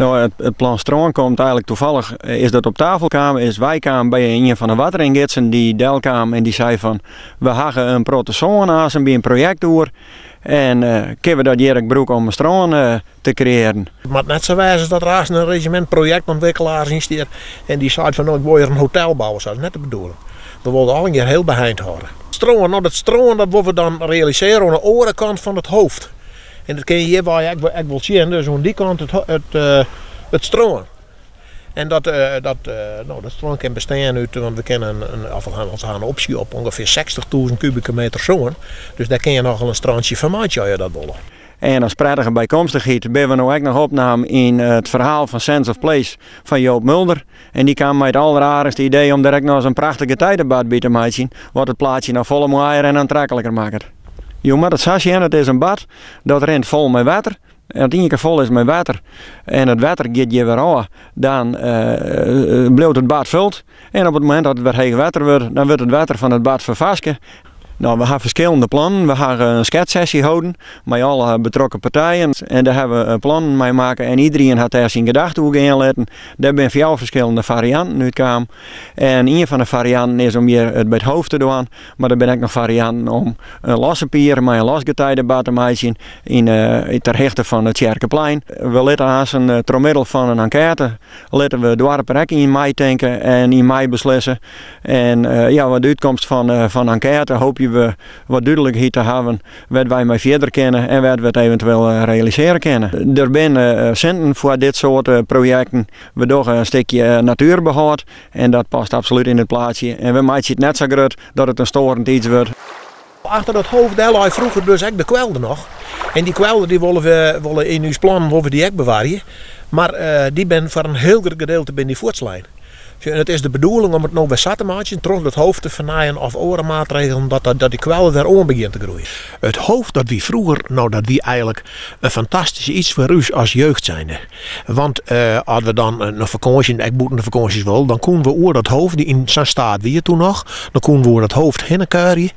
No, it plan strân komt eigenlik tafallich, is dat op tafel kaam, is weikaam by ien fan de waadringidsen dy't delkaam en dy sei fan we hawwe in protte sân aansen by in projekt oer en kinne we dat hjir ek brûke om in strân te kreëaren. It moat net sa wêze dat der aanst in rezjimint projektûntwikkelaars yn stiet en dy seit fan no ik wol hjir in hotel bouwe, sa is net de bedoeling. We wolle it allegear hiel beheind hâlde. Strân, no dat strân dat wolle we dan realisearje oan de oare kant fan it hoofd. En dat kinne je hjirwei ek wol sjen, dus oan dy kant it strân. En dat, dat, no, dat strân kin bestean út, want we kinne in, of we ha in opsje op ûngefear 60.000 kubike meter sân. Dus dêr kinne je nochal in strantsje fan meitsje as je dat wolle. En as prettige bykomstichheid binne we no ek noch opnaam yn it ferhaal fan Sense of Place fan Joop Mulder. En dy kaam mei it alderaardichste idee om der ek noch ris in prachtich getijdebad by te meitsjen, wat it plaatsje noch folle moaier en oantrekliker makket. Jo moatte it sa sjen, it is in bad dat rint fol mei wetter. En as it ien kear fol is mei wetter en it wetter giet hjir wer ôf, dan bliuwt it bad fuld. En op it momint dat it wer heech wetter wurdt, dan wurdt it wetter fan it bad ferfarske. No, we ha ferskillende plannen. We ha in sketssesje holden mei alle betrokken partijen en dêr ha we plannen mei makke en iderien hat dêr syn gedachte oer gean litten. Dêr binne fjouwer ferskillende farianten útkaam. En ien fan de farianten is om hjir it by it hoofd te dwaan, mar der binne ek noch farianten om in losse pier mei in los getijdebad te meitsjen yn ter hichte fan it Tsjerkeplein. We litte aansen troch middel fan in enkête litte we it doarp der ek yn meitinke en yn meibeslisse. En ja, wat de útkomst fan fan de enkête hoopje we wat dúdlikheid te hawwen wêr't wy mei fierder kinne en wêr't we it eventueel realisearje kinne. Der binne sinten foar dit soart projekten. We dogge in stikje natuerbehâld en dat past absolút yn it plaatsje. En we meitsje it net sa grut dat it in stoarend iets wurdt. Achter dat hoofd dêr lei froeger dus ek de kwelder noch. En dy kwelder dy wolle we wolle yn ús plannen wolle we dy ek bewarje. Mar dy bin foar in hiel grut gedeelte bin dy fuortslein. En it is de bedoeling om it no wer sa te meitsjen troch dat hoofd te fernijen of oare maatregelen dat dat dy kwelder wer oan begjint te groeien. It hoofd dat wie froeger, no dat wie eigenlik in fantastysk iets foar ús as jeugd zijnde. Want as we dan nei fakânsje, ek bûten de fakânsjes wol, dan koenen we oer dat hoofd, dy yn sa'n staat wie it toen noch, dan koenen we oer dat hoofd hinne kuierje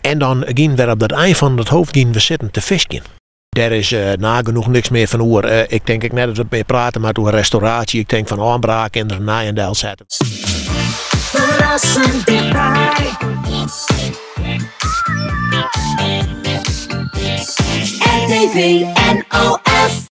en dan gienen we wer op dat ein fan dat hoofd gienen we sitten te fiskjen. Dêr is nagenoech niks mear fan oer. Ik tink ek net dat we mear prate moatte oer restauraasje. Ik tink fan ôfbraak en der in nijen delsette. Ferrassend tichtby. RTV NOF.